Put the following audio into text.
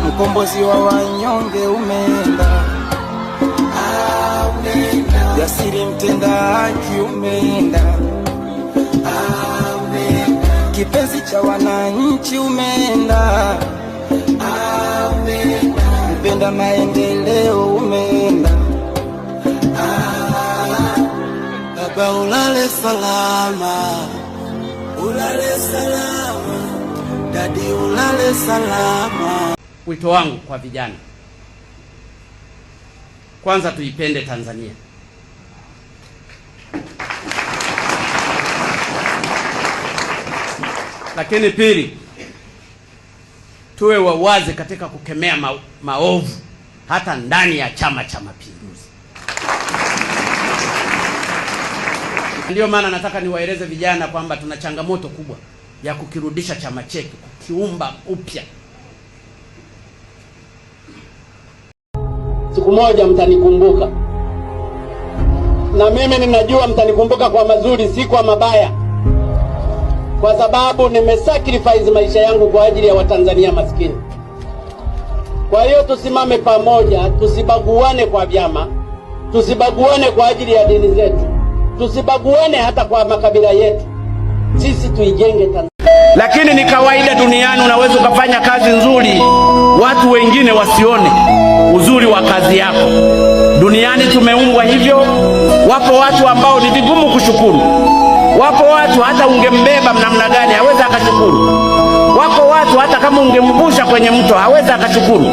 Mkombozi wa wanyonge umeenda, jasiri mtenda haki umeenda, kipenzi cha wananchi umeenda, mpenda maendeleo umeenda. Baba ulale salama, ulale salama, daddy ulale salama. Wito wangu kwa vijana, kwanza tuipende Tanzania. Lakini pili, tuwe wawazi katika kukemea maovu hata ndani ya Chama cha Mapinduzi. Ndiyo maana nataka niwaeleze vijana kwamba tuna changamoto kubwa ya kukirudisha chama chetu, kukiumba upya. Siku moja mtanikumbuka, na mimi ninajua mtanikumbuka kwa mazuri, si kwa mabaya, kwa sababu nimesacrifice maisha yangu kwa ajili ya Watanzania maskini. Kwa hiyo tusimame pamoja, tusibaguane kwa vyama, tusibaguane kwa ajili ya dini zetu, tusibaguane hata kwa makabila yetu. Sisi tuijenge Tanzania. Lakini ni kawaida duniani, unaweza ukafanya kazi nzuri watu wengine wasione uzuri wa kazi yako. Duniani tumeumbwa hivyo. Wapo watu ambao ni vigumu kushukuru. Wapo watu hata ungembeba namna gani hawezi akashukuru. Wako watu hata kama ungemvusha kwenye mto hawezi akashukuru.